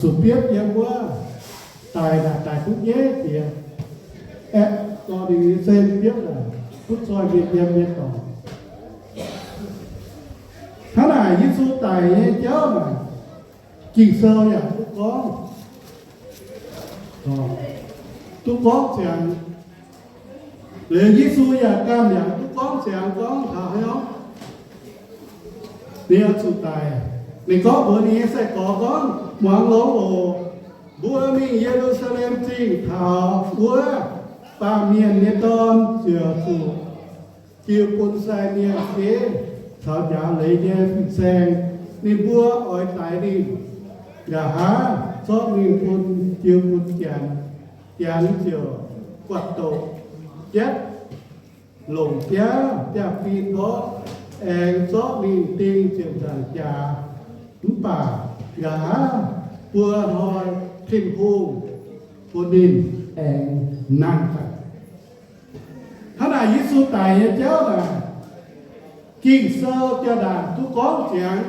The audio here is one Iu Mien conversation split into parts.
zuqc biopv yiem wuov, daic naaic daic duqv nyaiv jiex. Aeqv, dorh ninh nyei sen biopv naaic, butv zoih mienh yiem nyei dorngx. Hnangv naaic Yesu daic nyei jauv naaic, Ging-Sou yaac duqv gorngv, duqv gorngv ziangx. Liuz Yesu yaac ganh yaac duqv gorngv ziangx gorngv taux haaix nyungc ninh oix zuqc daic. Ninh gorngv mbuox ninh nyei sai-gorx gorngv, Muangx longx oc. Mbuo mingh Ye^lu^saa^lem Zingh taux wuov, Baamh Mienh nyei Dorn ziouc zuqc jiu bun sai mienh bieiv caux njaaux leiz nyei fin-saeng. Ninh mbuo oix daix ninh, nqa'haav zorqv ninh bun jiu bun Janx. Janx ziouc guatc doqc jatv longc biaav jaa-fin mborqv, aengx zorqv ninh ding ziepc nzaangc jaax. Mv baac nqa'haav buo hnoi Tin-Hungh bun ninh aengx nangh daaih. Hnangv naaic Yesu daic nyei jauv naaic, Ging-Sou jaa-ndaangc duqv gorngv ziangx,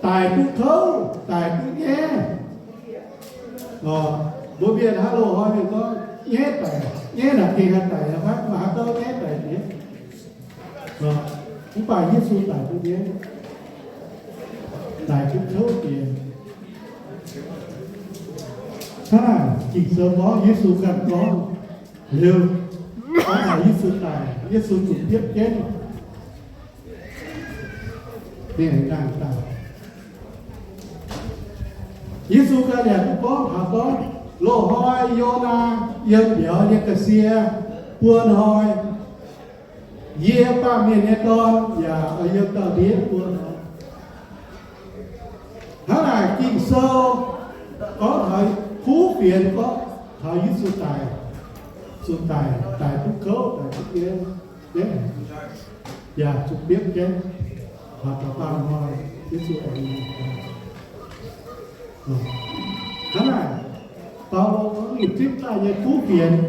daic duqv kouv, daic duqv nyaiv. Mbuo mienh hnangv loz-hnoi mienh gorngv nyaiv daic, nyaiv naaic gengh haih daic nyei fai? Maaih haaix dauh nyaiv daic jiex? Mv baac Yesu daic duqv nyaiv, daic duqv kouv jiex. Hnangv naaic Ging-Sou gorngv, Yesu ganh gorngv, liuz, gorngv taux Yesu daic, Yesu zuqc biopv jienv, ninh aengx nangh daaih. Yesu ganh yaac duqv gorngv taux gorngv, loz-hnoi Yonaa yiem mbiauz nyei ga'sie buo hnoi, yie, Baamh Mienh nyei Dorn, yaac oix yiem dauh ndiev buo hnoi. Hnangv naaic Ging-Sou gorngv taux kuv fienx, gorngv taux Yesu daic, zuqc daic, daic duqv kouv, daic duqv nyaiv, yaac zuqc biopv jienv, taux baamh hnoi Yesu aengx nangh daaih. Hnangv naaic, Baulo gorngv ninh zipv daaih nyei kuv fienx,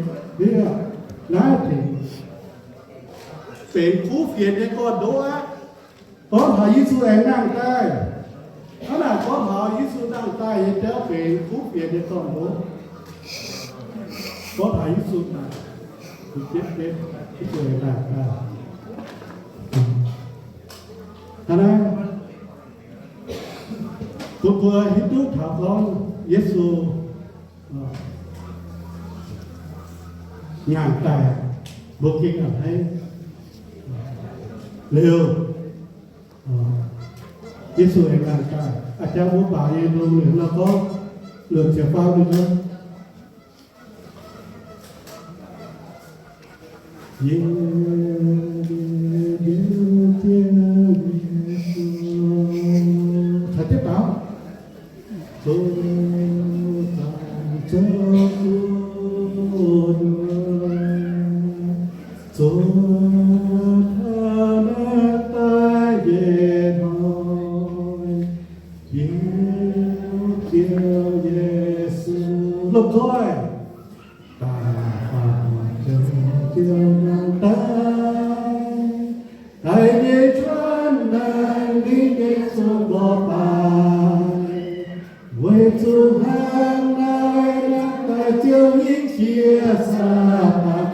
naaiv benx kuv fienx nyei gorn-ndoqv aqv. Gorngv taux Yesu aengx nangh daaih, hnangv naaic gorngv taux Yesu nangh daaih nyei jauv benx kuv fienx nyei gorn-ndoqv. Gorngv taux Yesu naaic, Yesu aengx nangh daaih. Hnangv naaiv, bun mbuo hiuv duqv taux gorngv Yesu nyanc daaih, mbuo gengh a'hneiv liuz, Yesu aengx nangh daaih. A'jang mbuo baaux nyei lungh liuz nor gorngv, luoqc ziepc faam ninh gorngv, Yie Ziouv Yesu, caux jienv baaux, zoux zaangc zoux gu'nguaaz, zoux taux naaiv daaih nyei hnoi, yie Ziouv Yesu, lomh nzoih daaih faaux njoux Ziouv nangh daaih, daaih nyei cuotv naaiv ninh nyei zuqc mborqv baac, weic zuqc hnangv naaiv nangh daaih Ziouv nyei qiex Saadaan,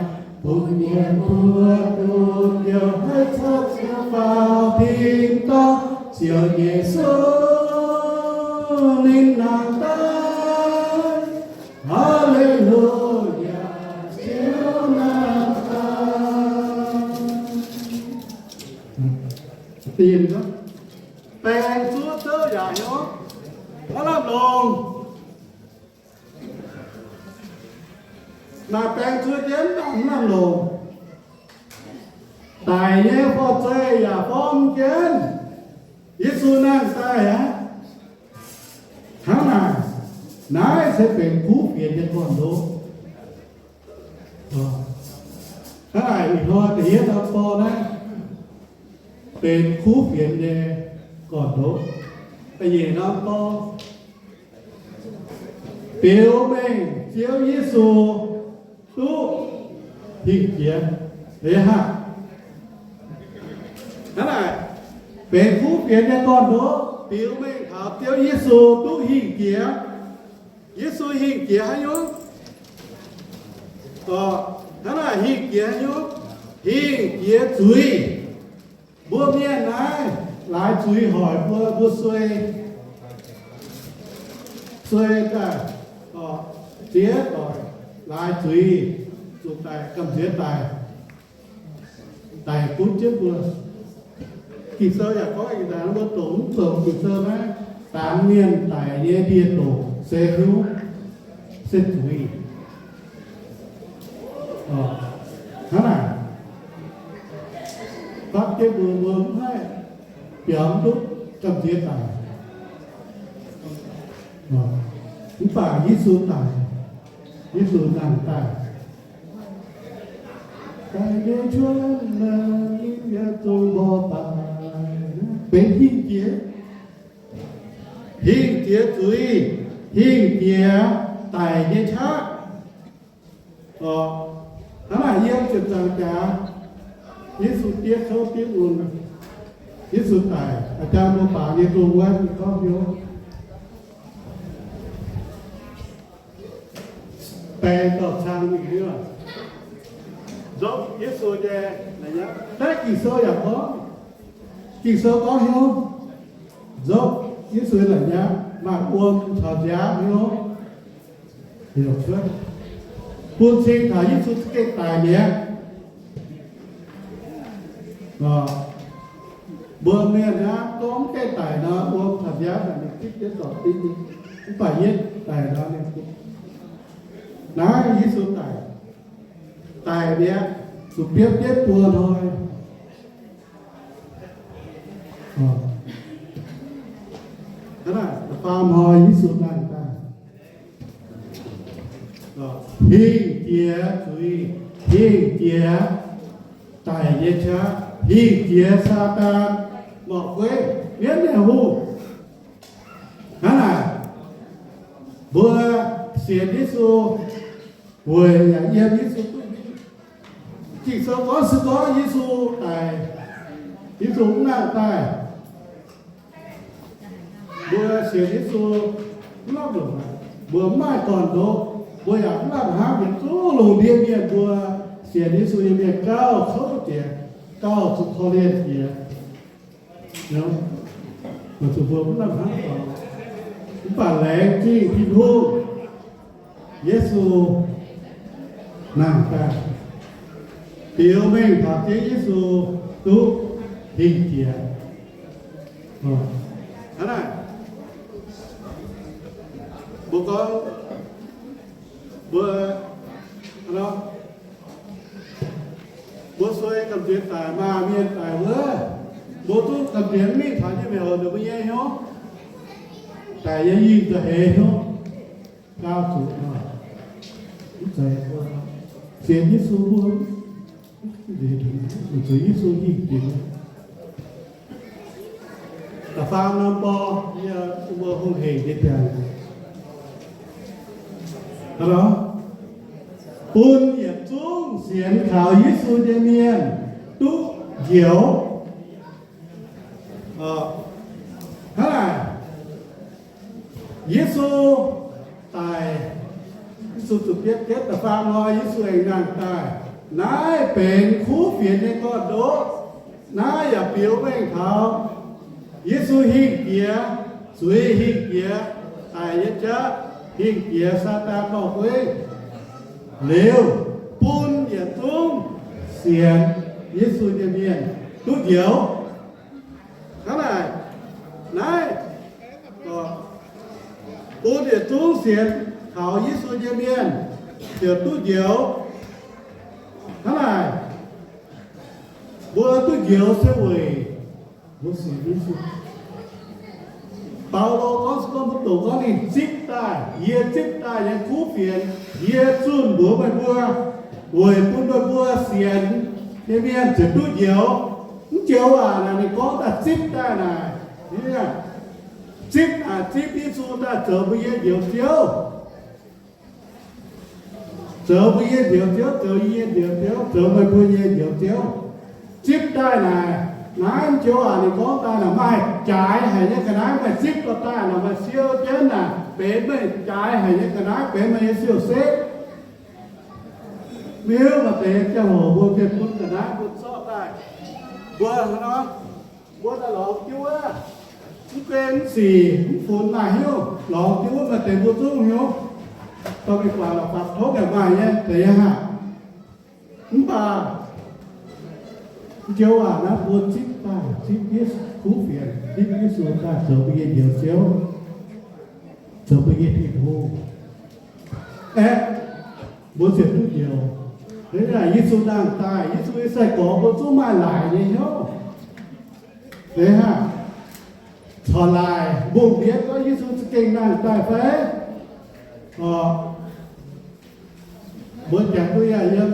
bun mienh mbuo duqv njoux haiz corc Ziouv faaux tin-dorngh, Ziouv Yesu ninh nangh daaih. Haa^le^lu^yaa, Ziouv nangh daaih. Baengh zuov zouv yaac hnyouv, maiv lamh longc. Naaic baengh zuov jienv maiv lamh longc. Daic nyei forv-zeih yaac forv mv jienv. Yesu nangh daaih aqv. Hnangv naaic, naaiv se benx kuv fienx nyei gorn-ndoqv. Hnangv naaic ih hnoi da'yietv norm dorn naaiv benx kuv fienx nyei gorn-ndoqv. Da'nyeic norm dorn biux mengh Ziouv Yesu duqv hingh jiex. Hnangv naaic, benx kuv fienx nyei gorn-ndoqv biux mengh taux Ziouv Yesu duqv hingh jiex. Yesu hingh jiex haaix nyungc? Hnangv naaic hingh jiex haaix nyungc? Hingh jiex zuiz. Mbuo mienh naaiv laaix zuiz hoic mbuo, mbuo suei, suei daaih, ziex doic laaix zuiz, zuqc daic, gamh nziex daic, daic gunv jienv mbuo. Ging-Sou yaac gorngv ih zanc mbuo doqc mv zoux Ging-Sou naaiv, daanx mienh daic nyei ndie-doqc se hiuv, se zuiz. Hnangv naaic, fatv jienv mbuo, mbuo mv haih biaux mv duqv gamh nziex daic. Mv baac Yesu daic, Yesu nangh daaih, daic nyei juov, ninh yaac zungv mborqv daaih, benx hingh jiex. Hingh jiex zuiz, hingh jiex daic nyei qaqv. Hnangv naaic yiem ziepc nzaangc jaax, Yesu diev kouv diev mun, Yesu daic, a'jang mbuo baaux nyei gong wuov, gorngv hnyouv baeng dorh cang mingh, nzopv Yesu nyei la'nyauv. Naaiv Ging-Sou yaac gorngv, Ging-Sou gorngv hnyouv nzopv Yesu nyei la'nyauv, maaih wuom caux nziaamv hnyouv heuc cuotv, bun cing taux Yesu za'gengh daic mi'aqv. Mbuo mienh naaiv gorngv mv gaengh daic nor, wuom caux nziaamv ninh zipv jienv zorpc diqv, mv baac yie daic nor ninh, naaiv Yesu daic, daic mi'aqv, zuqc biopv jienv buo hnoi. Da'faam hnoi Yesu nangh daaih, hingh jiex zuiz, hingh jiex daic nyei qaqv, hingh jiex Saadaan, morc gueiv, mienv nyei hungh. Hnangv naaic, mbuo sienx Yesu weic yaac yiem Yesu duqv. Ging-Sou gorngv se gorngv Yesu daic, Yesu mv nangh daaih, mbuo sienx Yesu mv lamh longc, mbuo mv maaih gorn-ndoqv, mbuo yaac mv lamh hnamv. Yietc zungv lungh ndiev mienh mbuo sienx Yesu nyei mienh gauh kouv jiex, gauh zuqc korv-lienh jiex. Weic zuqc mbuo mv lamh hnamv, mv baac laengz zingh Tin-Hungh, Yesu nangh daaih, biux mengh taux jienv Yesu duqv hingh jiex. Hnangv naaic, mbuo gorngv, mbuo, mbuo suei gamh nziex daic, maaih mienh daic wuov, mbuo duqv gamh nziex mingh taux nyei mbiauz ninh mbuo nyei hnyouv, daic nyei yingh za'heix hnyouv, gauh zuqc, mv zeiz, sienx Yesu mbuo, zuqc Yesu hingh jiex. Da'faam norm borng, yie mbuo hungh hec nyei jangx, bun yietc zungv sienx kaux Yesu nyei mienh duqv njoux. Hnangv naaic, Yesu daic, Yesu zuqc biopv jienv, da'faam hnoi Yesu aengx nangh daaih. Naaiv benx kuv fienx nyei gorn-ndoqv. Naaiv yaac biux mengh taux Yesu hingh jiex, zuiz hingh jiex, daic nyei jauv hingh jiex, Saadaan dorh gueiv liuz, bun yietc zungv sienx Yesu nyei mienh duqv njoux. Hnangv naaic, naaiv bun yietc zungv sienx kaux Yesu nyei mienh ziouc duqv njoux. Hnangv naaic, mbuo duqv njoux se weic mbuo sienx Yesu. Baulo gorngv se gorngv mbuo doqc gorngv ninh zipv daaih, yie zipv daaih nyei kuv fienx, yie zunh mbuox meih mbuo, weic bun meih mbuo sienx nyei mienh ziouc duqv njoux. Mv njoux aac, naaic ninh gorngv daaih zipv daaih naaic, zipv naaic zipv Yesu daaih zoux mbuo nyei Njoux Ziouv. Zoux mbuo nyei Njoux Ziouv, zoux yie nyei Njoux Ziouv, zoux meih mbuo nyei Njoux Ziouv. Zipv daaih naaic, Naaiv joux waac ninh gorngv daaih naaic, maaih jaaix haic nyei ga'naaiv meih zipv dorh daaih naaic, meih siou jienv naaic, benx meih jaaix haic nyei ga'naaiv, benx meih nyei siou-setv. Mv hiuv maaih deix ziangh hoc mbuo mienh bun ga'naaiv mbuo zorqv daaih, mbuo hnangv nor, mbuo daaih lorz jienv wuov, mv guen mv sic, mv funx maaih hnyouv, lorz jienv wuov maaih deix mbuo zungv hnyouv, dorh mingh guangc la'fapc tov yaac maaih nyei, deix yaac haah. Mv baac joux waac naaiv mbuo zipv daaih, zipv Yesu, kuv fienx zipv Yesu daaih zoux mbuo nyei Njoux Ziouv, zoux mbuo nyei Tin-Hungh. Aeqv, mbuo ziouc duqv njoux. Hnangv naaic Yesu nangh daaih, Yesu nyei sai-gorx mbuo zungv maaih laaic nyei hnyouv. Deix haah, corc laaic mbungh mbienv gorngv Yesu za'gengh nangh daaih fai? Orqc, mbuo jangx duqv yaac yiem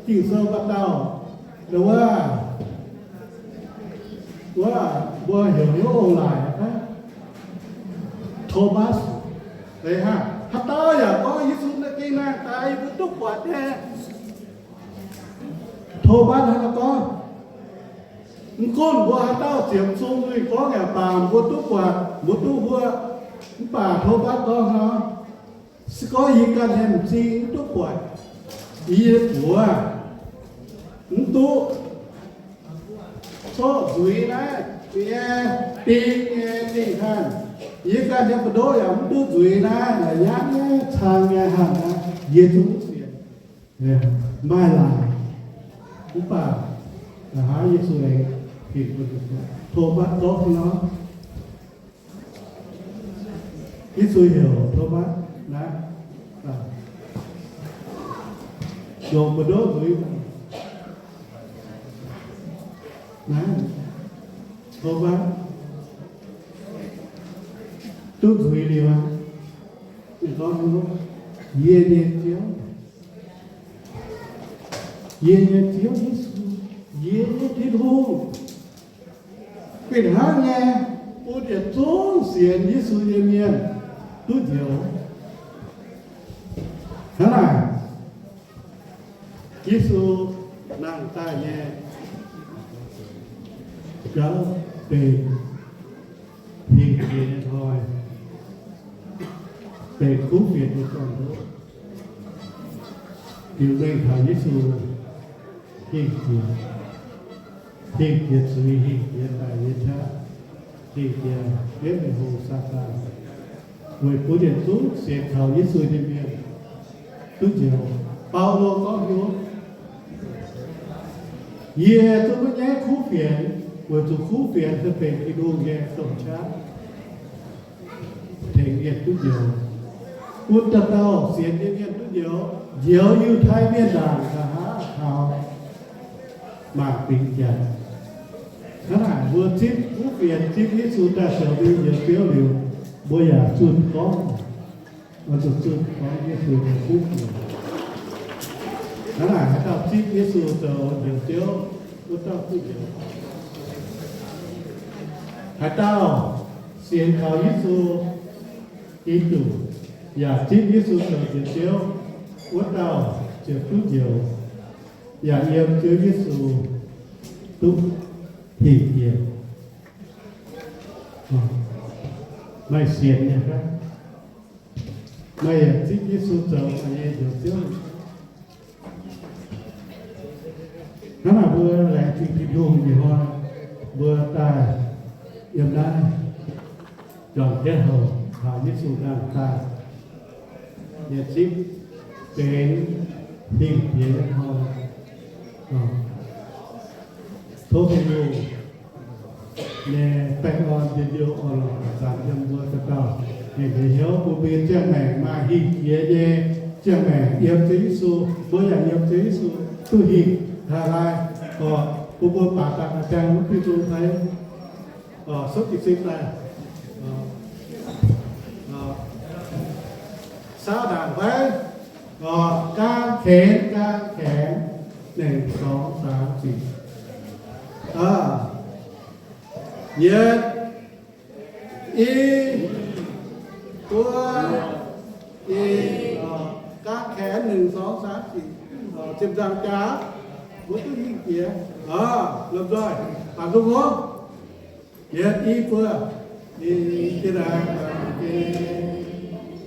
Ging-Sou maaih dauh, wuov, wuov mbuo heuc hnyouv ong-laaic, Thomas. Deix haah, haaix dauh yaac gorngv Yesu za'gengh nangh daaih yie mbuo duqv buatc nyei. Thomas hnangv naaiv gorngv, mv gunv mbuo haaix dauh ziemx zung ninh gorngv yaac baac mbuo duqv buatc, mbuo duqv huoqv, mv baac Thomas gorngv nor, se gorngv yie ganh nyei m'zing mv duqv buatc, yie nyei buoz mv duqv zorqv nzuiz naaiv nyei ding nyei dingh hanh, yie ganh nyei buoz-ndoqv yaac mv duqv nzuiz naaiv la'nyaanv nyei cang nyei hanh naaiv, yie zungv mv sienx. Maaih laaic, mv baac nqa'haav Yesu aengx fingx bun ninh, Thomas gorngv nor, Yesu heuc Thomas naaiv, longc buoz-ndoqv nzuiz naaiv, Thomas duqv nzuiz liuz aqv, ninh gorngv, Yie nyei Ziouv, yie nyei Ziouv Yesu, yie nyei Tin-Hungh. Fih hnangv nyei, bun yietc zungv sienx Yesu nyei mienh duqv njoux. Hnangv naaic, Yesu nangh daaih nyei gauh benx hingh jiex nyei hnoi, benx kuv fienx nyei gorn-ndoqv. Liuz mengh taux Yesu hingh jiex, hingh jiex zuiz, hingh jiex daic nyei qaqv, hingh jiex jienv mingh hlo Saadaan, weic bun yietc zungv sienx kaux Yesu nyei mienh duqv njoux. Baulo gorngv hnyouv, Yie zungv maiv nyaiv kuv fienx, weic zuqc kuv fienx se benx Tin-Hungh nyei domh qaqv tengx mienh duqv njoux, bun dauh dauh sienx nyei mienh duqv njoux, njoux Yiutai Mienh ndaangc nqa'haav taux maanc fingx Janx. Hnangv naaic mbuo zipv kuv fienx, zipv Yesu daaih zoux mbuo nyei Njoux Ziouv liuz, mbuo yaac zunh gorngv, mbuo zunh zunh gorngv Yesu nyei kuv fienx. Hnangv naaic haaix dauh zipv Yesu zoux Njoux Ziouv, wuov dauh duqv njoux. Haaix dauh sienx kaux Yesu, Giduc, yaac zipv Yesu zoux Njoux Ziouv, wuov dauh ziouc duqv njoux, yaac yiem Ziouv Yesu duqv hingh jiex. Meih sienx nyei fai? Meih yaac zipv Yesu zoux meih nyei Njoux Ziouv? Hnangv naaic mbuo laengz zingh Tin-Hungh nyei hnoi, mbuo daaih yiem naaiv juangc jienv houx taux Yesu nangh daaih nyei zipv benx hingh jiex nyei hnoi. Tov Tin-Hungh nyei baengh orn njien-youh orn-lorqc zanc yiem mbuo dauh dauh mienh nyei hnyouv, bun mbuo nyei ziangh maengc maaih hingh jiex nyei ziangh maengc yiem Ziouv Yesu. Mbuo yaac yiem Ziouv Yesu duqv hingh taux lai, orqc, bun mbuo baac daaih ga'jang wuov diuh zong fai, orqc, sopv jiez sin daaih, orqc, saauv ndaangc fai, orqc, gaang kaenx, gaang kaenx, หนึ่ง สอง สาม สี่, orqc, yietv, i, guov, i, orqc, gaang kaenx หนึ่ง สอง สาม สี่, orqc, ziepc nzaangc jaax. Mbuo duqv hingh jiex, lomh nzoih, baamz zungh gorngv, yietc, i, buo, hingh jienv naaiv baamh gen,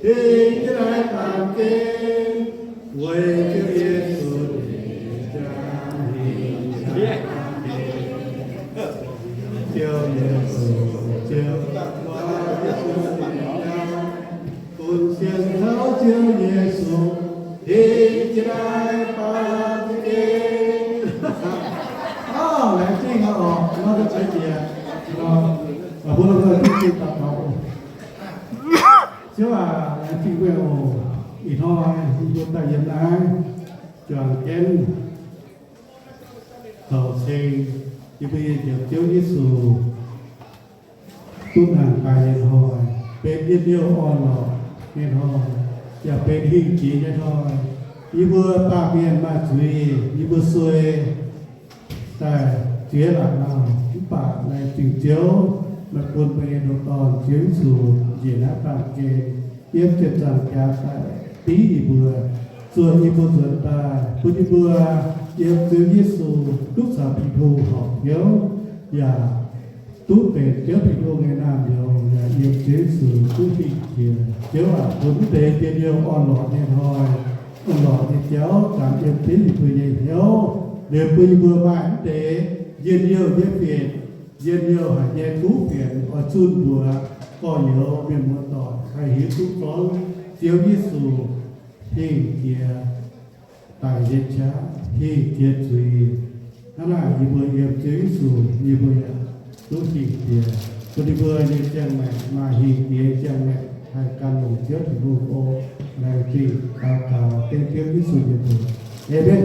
hingh jienv naaiv baamh gen, weic Ziouv Yesu nyei jaa hingh jienv naaiv baamh gen. Ziouv Yesu, Ziouv, Ziouv Yesu nyei jaa, bun sienx taux Ziouv Yesu hingh jienv naaiv baamh gen. Aa, laengz zingh aqv oc, nor deix zeix jiex. Mbuo lomh nzoih duqv zingh daux gaux oc. Ziouv aac, laengz zingh meih oc. Ih hnoi yie mbuo daaih yiem naaiv juangc jienv zoux ceng yie mbuo nyei Njoux Ziouv Yesu duqv nangh daaih nyei hnoi, benx njien-youh orn-lorqc nyei hnoi, yaac benx hingh jiex nyei hnoi. Yie mbuo baamh mienh maaih zuiz, yie mbuo suei daaih ziex laatc nauh, mv baac laengz zingh Ziouv, meih bun meih nyei ndoqc Dorn, Ziouv Yesu, njiec naaiv baamh gen, yiem ziepc nzaangc jaax daaih div yie mbuo, zuotc yie mbuo nzuonx daaih, bun yie mbuo yiem Ziouv Yesu duqv caux Tin-Hungh horpc hnyouv, yaac duqv benx Ziouv Tin-Hungh nyei naamh nyouz, yaac yiem Ziouv Yesu duqv hingh jiex. Ziouv aac, bun mv deix njien-youh orn-lorqc nyei hnoi, orn-lorqc nyei jauv zanc yiem jienv yie mbuo nyei hnyouv, liuz bun yie mbuo maaih mv deix njien-youh nyei fienx, njien-youh haic nyei kuv fienx oix zunh mbuox gorx-youz mienh muoz-doic haih hiuv duqv gorngv Ziouv Yesu hingh jiex daic nyei qaqv, hingh jiex zuiz. Hnangv naaic yie mbuo yiem Ziouv Yesu, yie mbuo yaac duqv hingh jiex. Bun yie mbuo nyei ziangh maengc maaih hingh jiex ziangh maengc haih gan longc Ziouv Tin-Hungh oc. Laengz zingh daux gaux dengv Ziouv Yesu nyei mbuox. Aamen.